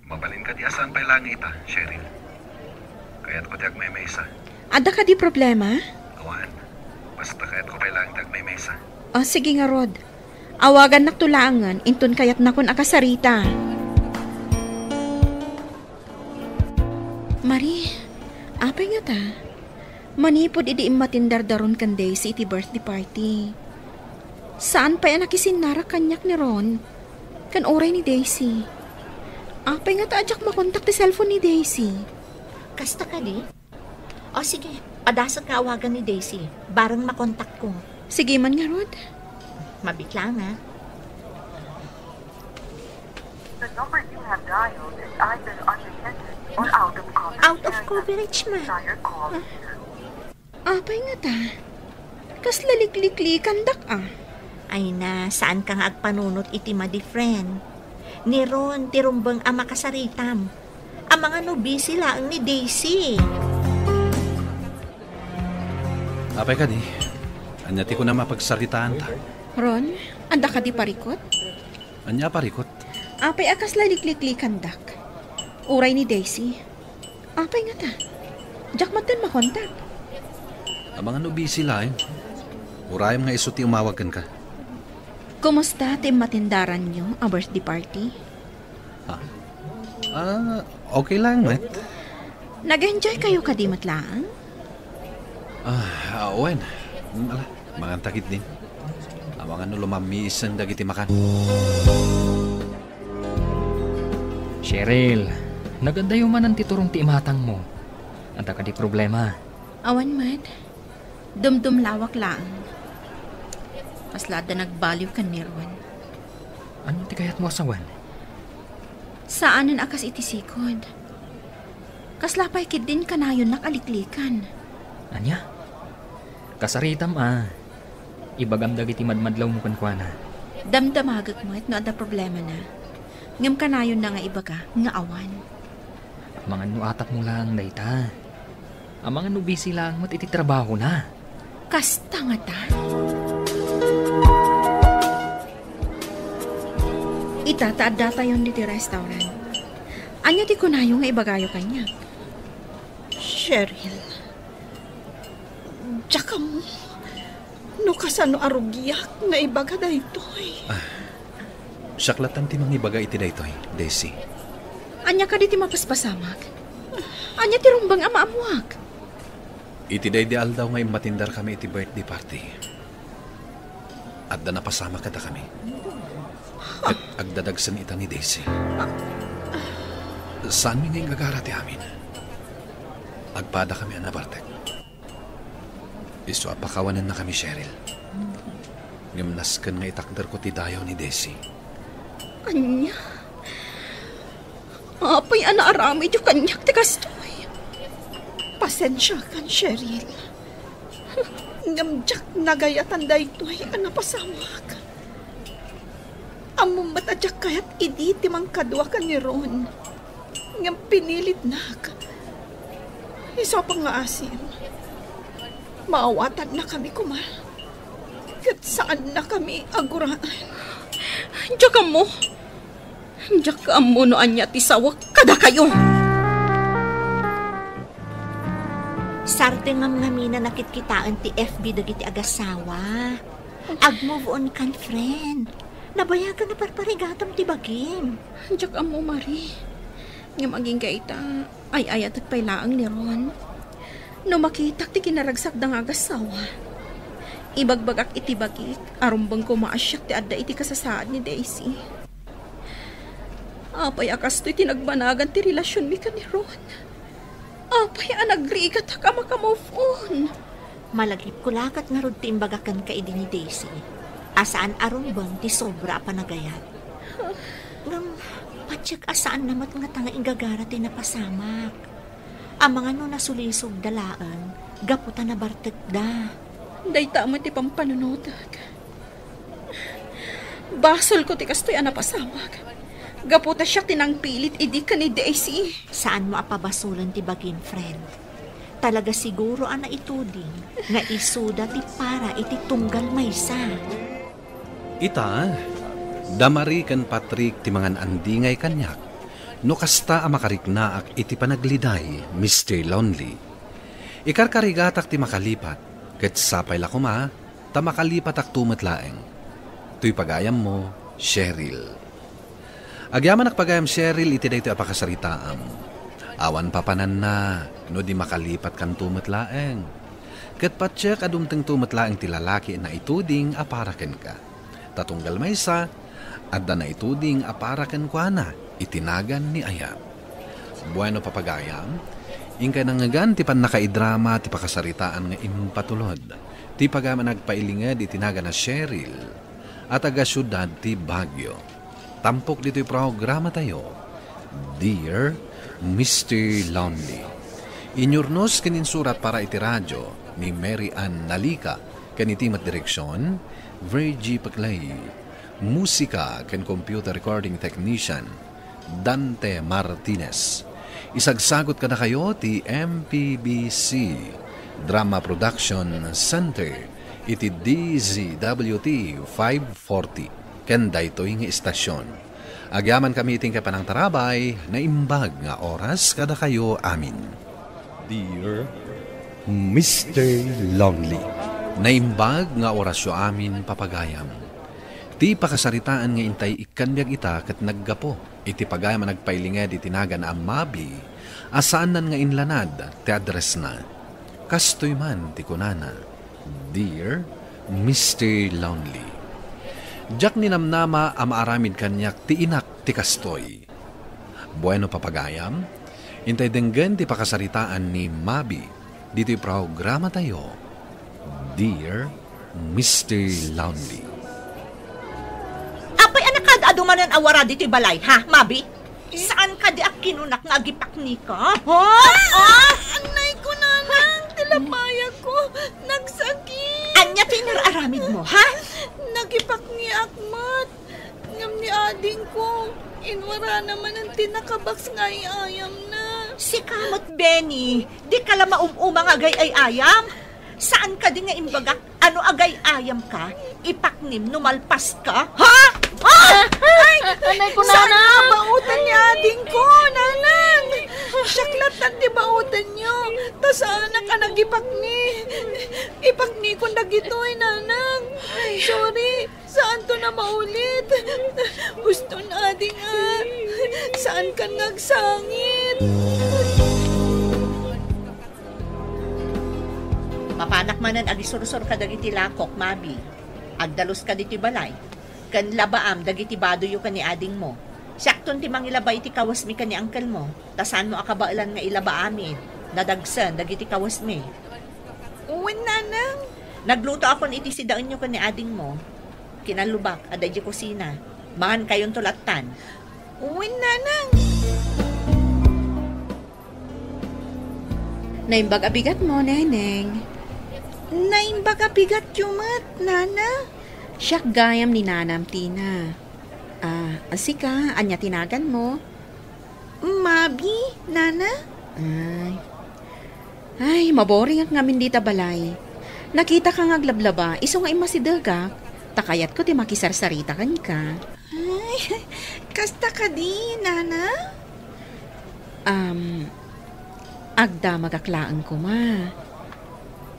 mabalin kadi a saan pay laeng ita, Cheryl. Kayatko ti agmaymaysa. Adda kadi problema? Awan. Basta kayatko pay laeng ti agmaymaysa. Ah, sige ngarud. Awagannakto laengen inton kayatnakon a kasarita. Marie, apay ngata? Manipud idi immatindar da Ron ken Daisy iti birthday party, saan pay a nakisinnarak kaniak ni Ron ken uray ni Daisy. Apay ngata a diak makontak ti cellphone ni Daisy? Kasta kadi? O sige, padasek nga awagan ni Daisy. Bareng makontakko. Sige man ngarud. Mabiit laeng, a. The number you have dialed is either unattended or out of coverage. Out of coverage, ma. Try your call later. Apay ngata? Kasla likliklikandak, a. Ay na, saanka nga agpanunot iti madi, friend. Ni Ron ti rumbeng a makasaritam. Amangan no busy laeng ni Daisy. Apay kadi? Ania ti kunam a pagsaritaanta? Ron, adda kadi parikut? Ania a parikut? Apay a kasla likliklikandak? Uray ni Daisy. Apay ngata? Diak matten makontak. Amangan no busy laeng. Urayem nga isu ti umawag kenka. Kumusta ti immatindaranyo a birthday party? Ha? Ah, okay lang, met. Nag-enjoy kayo kadi met laeng? Ah, ah, wen. Mm, ala, manganta ketdin. Amangan no lumamisen dagiti makan. Cheryl, nagadayo manen ti turong ti imatangmo. Adda kadi problema? Awan met. Dumdumlawak laeng. Kasla adda nagbaliw ken ni Ron. Ania ti kayatmo a sawen? Saanen a kas iti sikod. Kasla pay ketdin kanayonnak a liklikan. Ania? Kasaritam a. Ibagam dagiti madmadlawmo kenkuana. Damdamagek met no adda problemana. Ngem kanayonna nga ibaga nga awan. Amangan no atapmo laeng dayta. Amangan no busy laeng met iti trabahona. Kasta ngata? Ita ta addatayon ditoy restaurant. Ania ti kunayo nga ibagayo kaniak? Cheryl, diak ammo no kasano a rugiak nga ibaga daytoy. Ah, siak latta ti mangibaga iti daytoy, Daisy. Ania kadi ti mapaspasamak? Ania ti rumbeng a maammuak? Iti daydi aldaw nga immatindarkami iti birthday party, adda napasamak kadakami. Ket agdadagsen ita ni Daisy. Saanmi nga ingagara ti amin. Agpadakami a nabartek. Isu a pakawanennakami, Cheryl. Ngem nasken nga itakderko ti dayaw ni Daisy. Ania? Apay a naaramidyo kaniak ti kastoy? Pasensiakan, Cheryl. Ngem diak nagayatan daytoy a napasamak. Ammom met a diak kayat idi ti mangkadua ken ni Ron. Ngem pinilitnak. Isu a pangngaasem, maawatannakami koma. Ket saannakami a guraan. Diak ammo. Diak ammo no ania ti sawek kadakayo. Sarte ngamngamina nakitkitaen ti F B dagiti agasawa. Ag-move on kan, friend. Nabayagan a parparigatam ti bagim. Diak ammo, Marie. Ngem agingga ita, ay-ayatek pay laeng ni Ron. No makitak ti kinaragsakda nga agassawa, ibagbagak iti bagik a rumbeng koma a siak ti adda iti kasasaad ni Daisy. Apay a kastoy ti nagbanagan ti relasionmi ken ni Ron? Apay a nagrigatak a makamove on? Malagipko la ket ngarud ti imbagak kenka idi ni Daisy a saan a rumbeng ti sobra a panagayat. Ngem, patiek a saanna met ngata nga inggagara ti napasamak. Amangan no nasulisogda laeng gapu ta nabartekda. Dayta met ti pampanunotek. Basolko ti kastoy a napasamak. Gapu ta siak ti nangpilit idi ken ni Daisy. Saanmo a pabasolen ti bagim, friend. Talaga siguro a naituding nga isuda ti para iti tunggal maysa. Ita, da Marie ken Patrick ti mangan-andingay kaniak, no kasta a makariknaak iti panagleday, Mister Lonely. Ikarkarigatak ti makalipat, ket sapay la koma, ta makalipatakto met laeng. Toy pagayammo, Cheryl. Agyamanak pagayam, Cheryl, iti daytoy a pakasaritaam. Awan papananna no di makalipatkanto met laeng. Ket patiek a dumtengto met laeng ti lalaki a naituding a para kenka. Ta tunggal maysa, adda naituding a para kenkuana iti nagan ni Ayam. Bueno, papagayam, inkay nangngegan ti pannakaidrama ti pakasaritaan nga impatulod ti pagayam a nagpailinged iti nagan a Cheryl a taga-siudad ti Baguio. Tampok ditoy programatayo, Dear Mister Lonely. Inyurnos ken insurat para iti radio ni Mary Ann Nalica ken iti met direksion, Virgie Paclay. Musika ken computer recording technician, Dante Martinez. Isagsagot kadakayo ti M P B C Drama Production Center iti D Z W T five forty ken daytoy nga istasyon. Agyamankami iti inkay panangtarabay, naimbag nga oras kadakayo amin. Dear Mister Lonely. Naimbag nga orasyo amin, papagayam. Ti pakasaritaan nga intay ikkan biag ita ket naggapu iti pagayam a nagpailinged iti nagan a Mabi a saannan nga inlanad ti addressna. Kastoy man ti kunana, Dear Mister Lonely. Diak ninamnama a maaramid kaniak ti inak ti kastoy. Bueno, papagayam, intay denggen ti pakasaritaan ni Mabi ditoy programatayo, Dear Mister Lonely. Apay a nakaad-adu manen a wara ditoy balay, ha, Mabi? Saan kadi a kinunak nga agipaknika? Ha? Ah! Anay ko, nanang, ti labayagko, nagsakit. Ania ti inar-aramidmo, ha? Nagipakniak met. Ngem ni adingko, inwarana manen ti nakabaks nga ay-ayamna. Sika met, Benny, dika la maum-uma nga agay-ay-ayam. Saan kadi nga imbagak a no agay-ayamka, ipaknim no malpaska? Ha? Ah! Ay! Anay ko, Nanang! Saan nga baoten ni adingko, Nanang? Siak lattan ti baotenyo. Ta saanak a nagipakni. Ipaknikon dagitoy, Nanang. Sorry. Saanto na maulit. Uston ading a, saankan nga agsangit. Mapanak manen agisursor kadagiti lakok, Mabi. Agdaluska ditoy balay. Ken labaam dagiti badoyo ken ni adingmo. Siakton ti mangilaba iti kawesmi ken ni angkelmo. Ta saanmo a kabaelan nga ilaba amin. Nadagsen dagiti kawesmi. Wen, Nanang. Naglutoakon iti sidaenyo ken ni adingmo. Kinallubak, adda idiay kusina. Mangankayonto lattan. Wen, Nanang. Naimbag a bigatmo, Neneng. Naimbag a bigatyo met, Nana. Siak gayam ni Nanam Tina. Ah, sika, ania ti naganmo? Mabi, Nana? Ay. Ay, maboringak ngamin dita balay. Nakitaka nga aglablaba, isu nga immasidegak. Ta kayatko ti makisarsarita kenka. Ay, kasta kadi, Nana? Um, agdamagak laeng koma.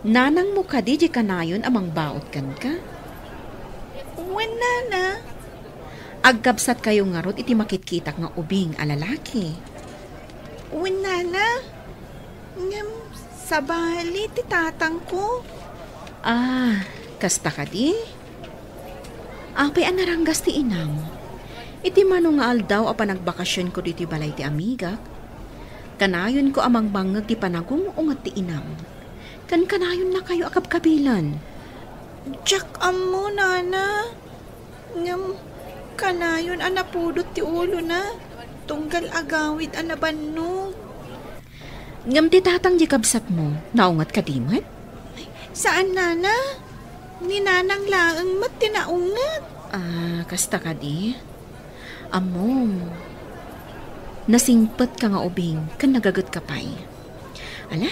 Nanangmo kadi diay kanayon a mangbaot kenka? Wen, Nana. Agkabsatkayo ngarud iti makitkitak nga ubing a lalaki. Wen, nana. Ngem, sabali ti tatangko. Ah, kasta kadi? Apay a naranggas ti inam? Iti mano nga aldaw a panagbakasionko ditoy balay ti amigak, kanayonko a mangmangngeg ti panagung-unget ti inam. Ken kanayonnakayo a kabkabilen. Diak ammo, nana. Ngem, kanayon a napudot ti ulona, tunggal agawid a nabannog. Ngem ti tatang di kabsatmo, naunget kadi met? Saan, nana. Ni nanang laeng met ti naunget. Ah, kasta kadi? Ammom, nasingpetka nga ubing ken nagagetka pay. Ala,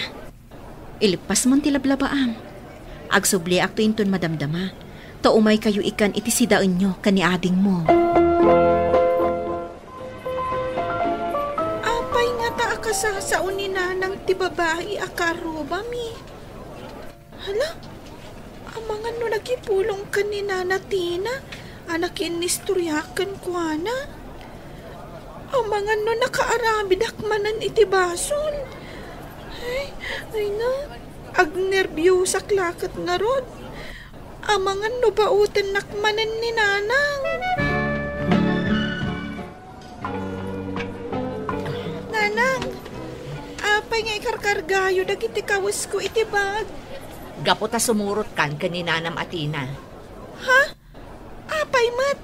ileppasmon ti lablabaam. Agsubliakto inton madamdama, ta umaykayo ikan iti sidaenyo ken ni adingmo. Apay ngata a kasasao ni nanang ti babai a karrubami? Hala, amangan no nakipulong ken ni Nana Tina a nakinistorya kenkuana. Amangan no nakaaramidak manen iti basol. Ay, ay na, agnerbiusak laket ngarud. Amangan no baotennak manen ni Nanang. Nanang, apay nga ikarkargayo dagiti kawesko iti bag? Gapu ta sumurotkan ken ni Nanam a Tina. Ha? Apay met?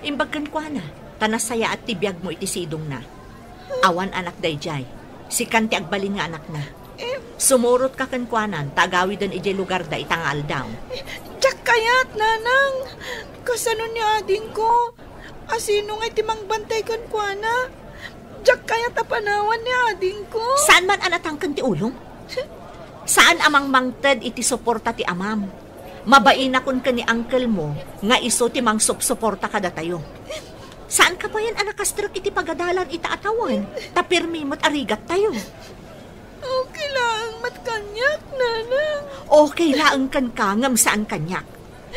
Imbag kenkuana, ta nasayaat ti biagmo iti sidongna. Awan anak daydiay. Sikan ti agbalin nga anakna. Eh? Sumurotka kenkuanan, ta agawiden idiay lugarda ita nga aldaw. Eh, diak kayat, Nanang. Kasano ni adingko? Asino ngay ti mangbantay kenkuana? Diak kayat a panawan ni adingko. Saan man a natangken ti ulom? Saan a mangmangted iti suporta ti amam. Mabainakon ken ni uncle mo nga isu ti mangsupsuporta kadatayo. Saan ka payen a nakastrek iti pagadalan ita a tawen, ta pirmi met a rigattayo. Okay laeng met kaniak, Nanang. Okay laeng kenka, ngem saan kaniak.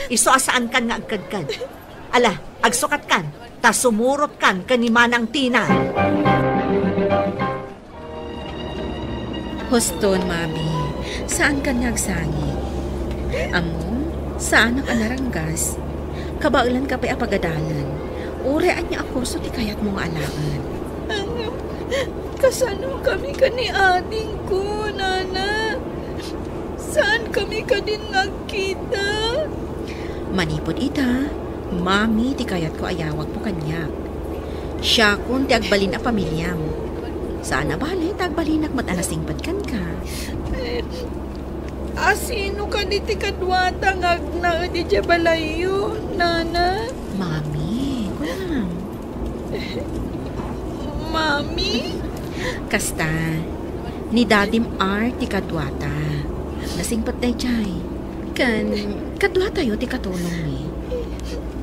Isu a saankan nga agkedked. Ala, agsukatkan, ta sumurotkan ken ni Manang Tina. Huston, Mami, saankan nga agsangit. Ammom, saanak a naranggas. Kabaelanka pay a pagadalan. Uray ania a kurso ti kayatmo nga alaen. Ngem, kasanokami ken ni adingko, Nana? Saankami kadin nagkita? Manipud ita, Mami ti kayatko a yawagmo kaniak. Siakon ti agbalin a pamiliam. Saan a bale ta agbalinak met a nasingpet kenka. Eh, asino kadi ti kaduata nga agnaed idiay balayyo, Nana? Mami, kunam. Mami? Kasta, ni Dadim Art ti kaduata. Nasingpet daydiay. Ken, kaduatayo ti katulongmi.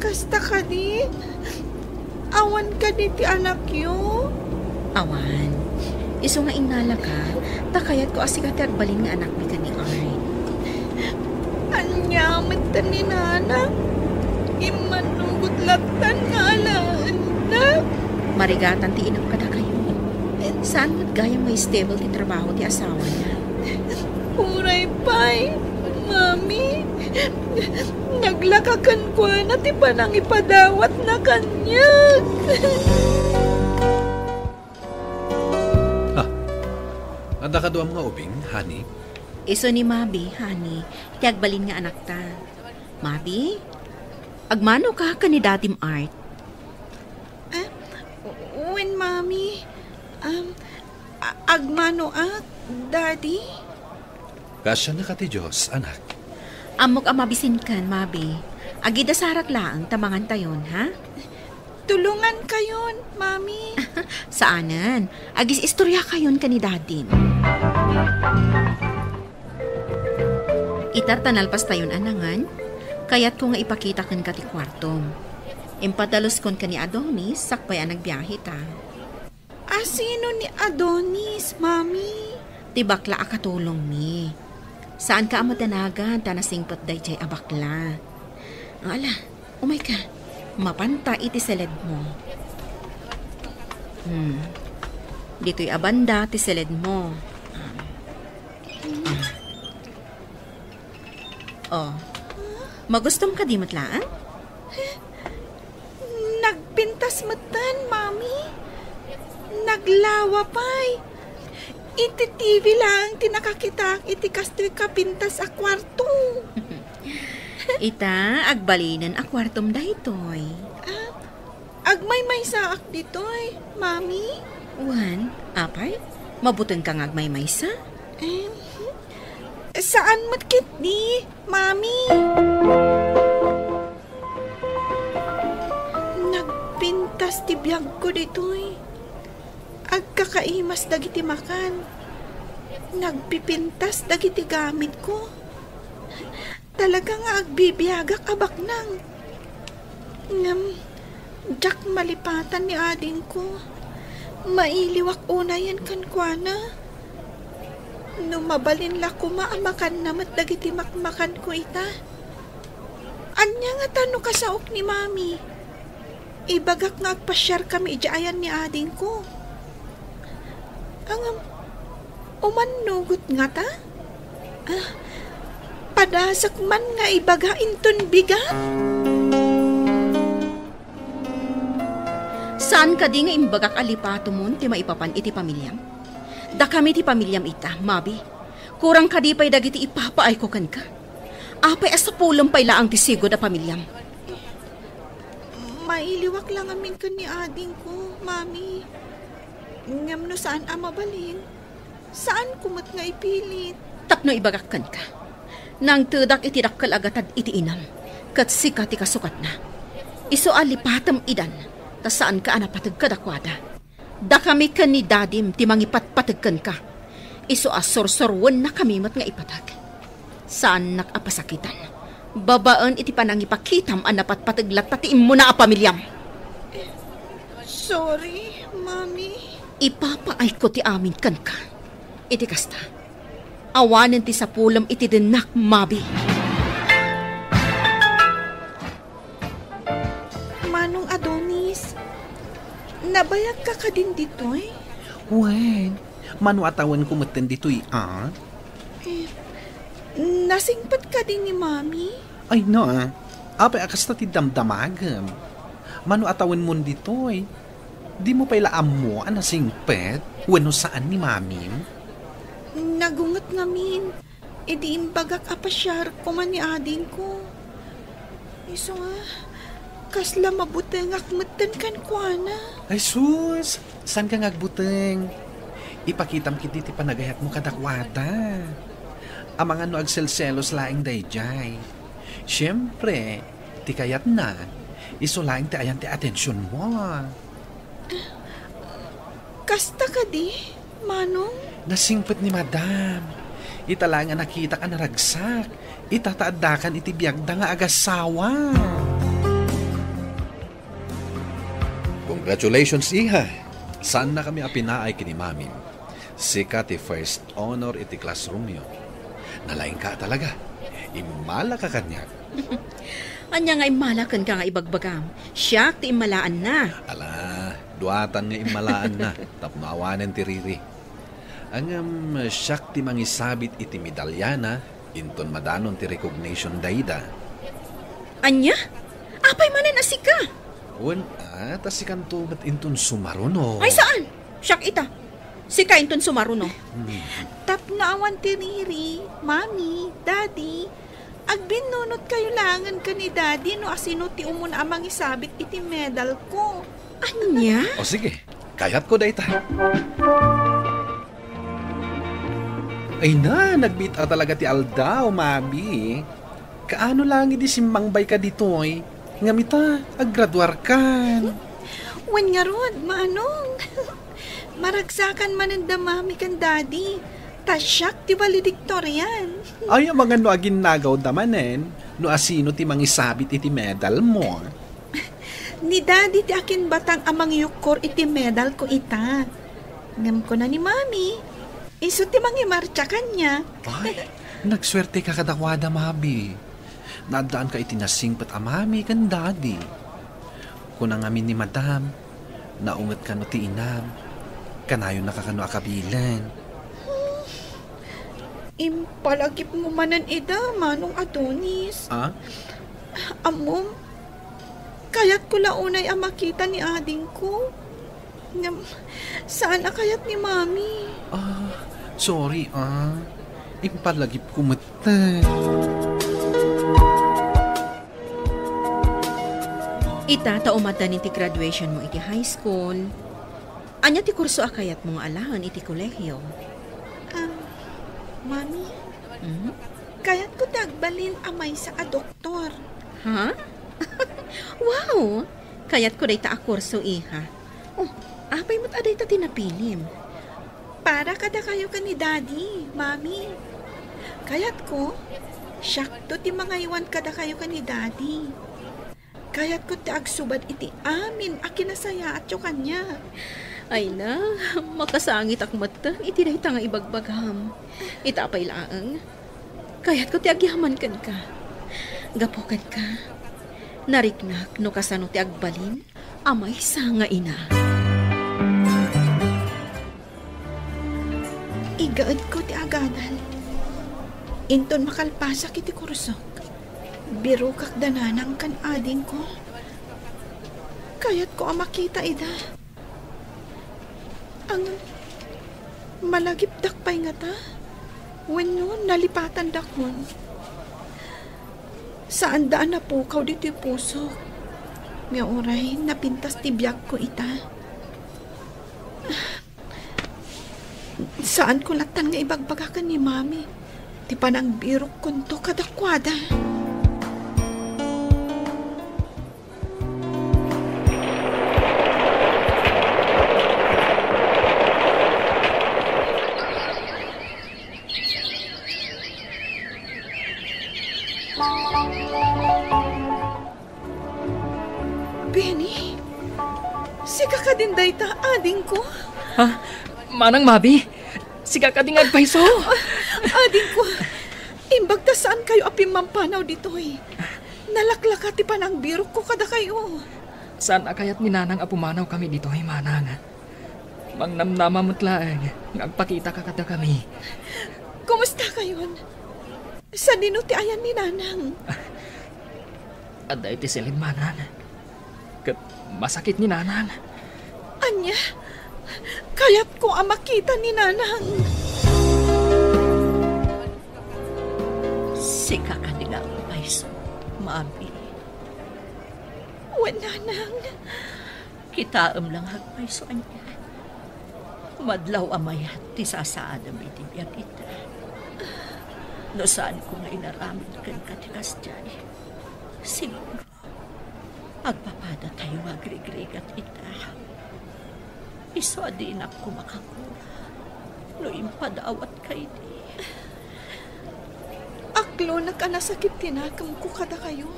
Kasta kadi? Awan kadi ti anakyo? Awan. Isu nga innalaka, ta kayatko a sika ti agbalin nga anakmi ken ni Art. Ania met ni Nana? Immanugot lattan nga alaennak. Marigatan ti inam kadakayo. Saan met gayam nga stable ti trabaho ti asawana. Uray pay, Mami. Naglaka kenkuana ti panangipadawatna kaniak. Ah, adda kaduam nga ubing, honey? Isu ni Mabi, honey, ti agbalin nga anakta. Mabi, agmanoka ken ni Dadim Art? Ah, wen, Mami. Um, a-, agmanoak, Daddy? Kaasiannak ti Dios, anak. Ammok a mabisinkan, Mabi. Agidasarak laeng ta mangantayon, ha? Tulongankayon, Mami. Saanen. Agis-istoriakayon ken ni Dadim. Ita ta nalpastayon a nangan, kayatko nga ipakita kenka ti kuartom. Impadaluskon ken ni Adonis sakbay a nagbiahe ta. Asino ni Adonis, Mami? Ti bakla a katulongmi. Saanka a madanagan ta nasingpet daydiay a bakla. Ala, umayka. Mapanta iti seledmo. Hmm. Ditoy a banda ti siledmo. Oh. Magustom kadi met laeng? Nagpintas metten, Mami. Naglawa pay. Iti T V laeng ti nakakitak iti kastoy kapintas a kuarto. Ita, agbalinen a kuartom daytoy. Ah, agmaymaysaak ditoy, Mami. Wen, apay, mabutengka nga agmaymaysa? Em, saan met ketdi, Mami. Nagpintas ti biagko ditoy. Agkakaimas dagiti makan. Nagpipintas dagiti gamitko. Talaga nga agbibiagak a baknang. Ngem, diak malipatan ni adingko. Mailiwak unayen kenkuana. No mabalin la koma a makanna met dagiti makmakanko ita. Ania ngata no kasaok ni Mami? Ibagak nga agpasiarkami idiay ayan ni adingko. Ngem, umannugot ngata? Ah, padasek man nga ibaga inton bigat? Saan kadi nga imbagak a lipatomon ti maipapan iti pamiliam? Dakami ti pamiliam ita, Mabi. Kurang kadi pay dagiti ipapaayko kenka? Apay a sapulem pay laeng ti sigud a pamiliam? Mailiwak la ngamin ken ni adingko, Mami. Ngem no saan a mabalin, saanko met nga ipilit. Tapno ibagak kenka, nangtedak iti dakkel a gatad iti inam, ket sika ti kasukatna. Isu a lipatem idan, ta saanka a napateg kadakuada. Dakami ken ni dadim ti mangipatpateg kenka. Isu a sursuruennakami met nga ipateg. Saannak a pasakitan. Babaen iti panangipakitam a napatpateg latta ti immuna a pamiliam. Sorry, Mami. Ipapaayko ti amin kenka. Iti kasta, awanen ti sapulem iti dennak, Mabi. Manong Adonis, nabayagka kadin ditoy? Wen, mano a tawenko metten ditoy, a? Eh, nasingpet kadi ni Mami? Ay na, apay a kasta ti damdamagem? Mano a tawenmon ditoy? Dimo pay la ammo a nasingpet wenno saan ni Mamim? Nagunget ngamin. Idi imbagak a pasiar koma ni adingko. Isu nga, kasla mabutengak metten kenkuana. Ay sus, saanka nga agbuteng. Ipakitam ketdi ti panagayatmo kadakuada. Amangan no agselselos laeng daydiay. Siempre, ti kayatna, isu laeng ti ayan ti atensionmo. Kasta kadi, Manong? Nasingpet ni Madam. Ita laeng a nakitak a naragsak. Ita ta addakan iti biagda nga agasawa. Congratulations, iha. Saannakami a pinaay ken ni Mamim. Sika ti first honor iti classroomyo. Nalaingka talaga. Immalaka kaniak. Ania nga immala kenka nga ibagbagam? Siak ti immalaanna. Ala, duatan nga immalaanna, tapno awanen ti riri. Ngem siak ti mangisabit iti medalyana, inton madanon ti recognition dayta. Ania? Apay manen a sika? Wen, a, ta sikanto met inton sumaruno. Ay, saan? Siak ita. Sika inton sumaruno. Hmm. Tapno awan ti riri, Mami, Daddy, agbinnunotkayo laengen ken ni Daddy no asino ti umuna a mangisabit iti medalko. Ania? O sige, kayatko dayta. Ay na, nagbiit a talaga ti aldaw, Mabi. Kaano laeng idi simmangbayka ditoy? Ngem ita, aggraduarkan. Wen ngarud, Manong. Maragsakan manen da Mami ken Daddy. Ta siak ti valedictorian. Ay, amangan no aginnagawda manen, no asino ti mangisabit iti medalmo. Ni Daddy ti akinbatang a mangyukkor iti medalko ita. Ngem kuna ni Mami, isu ti mangimartsa kaniak. Ay, nagsuerteka kadakuada, Mabi. Naaddaanka iti nasingpet a Mami ken Daddy. Kuna ngamin ni Madam, naunget kano ti inam. Kanayon nakakano a kabilen. Impalagipmo manen ida, Manong Adonis. Ah? Ammom, kayatko la unay a makita ni adingko. Ngem, saan a kayat ni Mami. Ah, sorry, ah. Impalagipko metten. Ita, ta umaddanin ti graduationmo iti high school. Ania ti kurso a kayatmo nga alaen iti kolehiyo? Um, Mami, Mhm. kayatko ti agbalin a maysa a doktor. Ha? Wow! Kayatko dayta a kurso, iha. Oh, apay met a dayta ti napilim? Para kadakayo ken ni Daddy, Mami. Kayatko, siakto ti mangaywan kadakayo ken ni Daddy. Kayatko ti agsubad iti amin a kinasayaatyo kaniak. Ay na, makasangitak metten iti dayta nga ibagbagam. Ita pay laeng, kayatko ti agyaman kenka. Gapu kenka, nariknak no kasano ti agbalin a maysa nga ina. Igaedko ti agadal. Inton makalpasak iti kursok, birokak da nanang ken adingko. Kayatko a makita ida. Ang malagipdak pay ngata? Wenno nalipatandakon? Saanda a napukaw ditoy pusok. Nga uray napintas ti biagko ita. Saanko lattan nga ibagbaga ken ni Mami ti panangbirokkonto kadakuada. Benny, sika kadin dayta, adingko? Ha? Manang Mabi? Sika kadin nga agpayso? Adingko, imbag ta saankayo a pimmampanaw ditoy. Nalaklaka ti panangbirokko kadakayo. Saan a kayat ni Nanang a pumanaw kami ditoy, Manang. Mangnamnama met laeng nga agpakitaka kadakami. Kumustakayon? Sadino ti ayan ni Nanang? Adda iti silin, Manang. Ket masakit ni Nanang. Ania? Kayatko a makita ni Nanang. Sika kadi nga agpayso, Mabi? Wen, Nanang. Kitaem la nga agpayso, ania? Madlaw a mayat ti sasaadem iti biag ita. No saanko nga inaramid kenka ti kasdiay, siguro, agpapadatayo nga agrigrigat ita. Isu a dinak koma kagura no impadawatka idi. Aklonak a nasakit ti nakemko kadakayo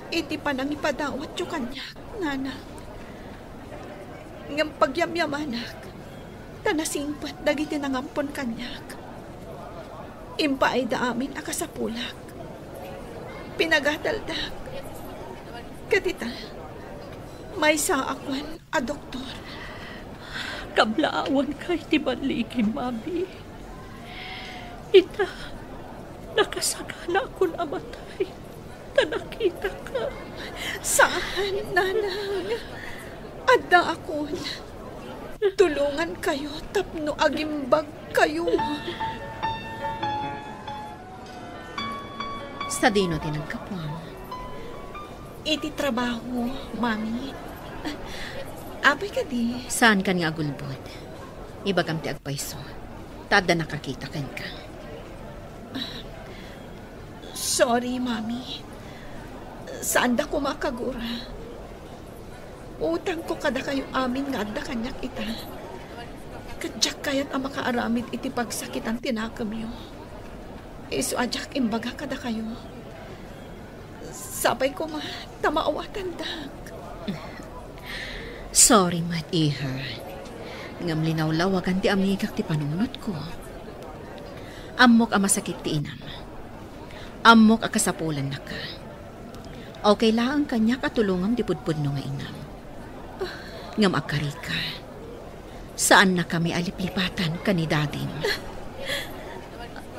iti panangipadawatyo kaniak, Nanang. Ngem pagyamyamanak, ta nasingpet dagiti nangampon kaniak. Impaayda amin a kasapulak. Pinagadaldak. Ket ita, maysaak a doktor. Kablaawanka iti balligim, Mabi. Ita, nakasaganaakon a matay ta nakitaka. Saan, Nanang. Addaakon. Tulongankayo tapno agimbagkayo. Sadino ti naggapuam? Iti trabaho, Mami. Apay kadi? Saankan nga agulbod. Ibagam ti agpayso, ta adda nakakita kenka. Sorry, Mami. Saanda koma a kagura. Utangko kadakayo amin nga adda kaniak ita. Ket diak kayat a makaaramid iti pagsakitan ti nakemyo. Isu a diak imbaga kadakayo. Sapay koma ta maawatandak. Sorry met, iha. Ngem linawlawagan ti amigak ti panunotko. Ammok a masakit ti inam. Ammok a kasapulannaka. Okay laeng kaniak a tulongam ti pudpudno nga inam. Ngem agkarika. Saannakami a liplipatan ken ni Dadim.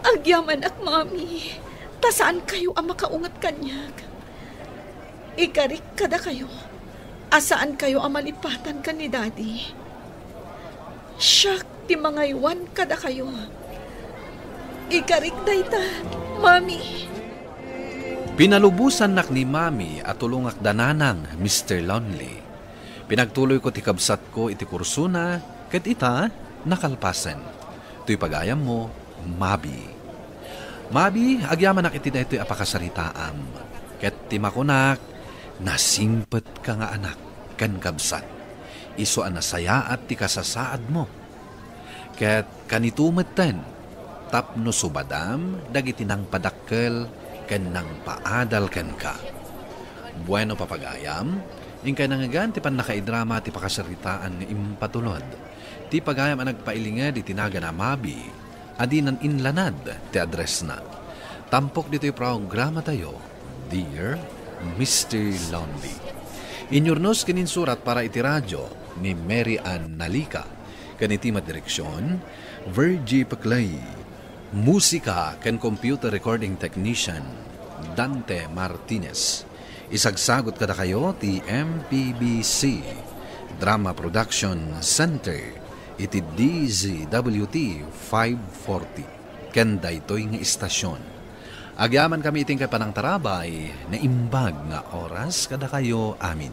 Agyamanak, Mami, ta saankayo a makaunget kaniak. Ikarik kadakayo a saankayo a malipatan ken ni Daddy. Siak ti mangaywan kadakayo. Ikarik dayta, Mami. Pinalubosannak ni Mami a tulongak da nanang, Mister Lonely. Pinagtuloyko ti kabsatko iti kursona, ket ita, nakalpasen. Toy pagayammo, Mabi. Mabi, agyamanak iti daytoy a pakasaritaam. Ket ti makunak, nasingpetka nga anak ken kabsat. Isu a nasayaat ti kasasaadmo. Ket kanito metten, tapno subadam dagiti nangpadakkel ken nangpaadal kenka. Bueno, papagayam, inkay nangngegan ti pannakaidrama ti pakasaritaan nga impatulod. Ti pagayam a nagpailinged iti nagan a Mabi, a dinan inlanad ti addressna. Tampok ditoy programatayo, Dear Mister Lonely. Inyurnos ken insurat para iti radio ni Mary Ann Nalica, ken iti madireksion, Virgie Peclay. Musika ken computer recording technician, Dante Martinez. Isagsagut kadakayo ti M P B C Drama Production Center iti D Z W T five forty ken daytoy nga istasyon. Agyamankami iti inkay panangtarabay, naimbag nga oras kadakayo amin.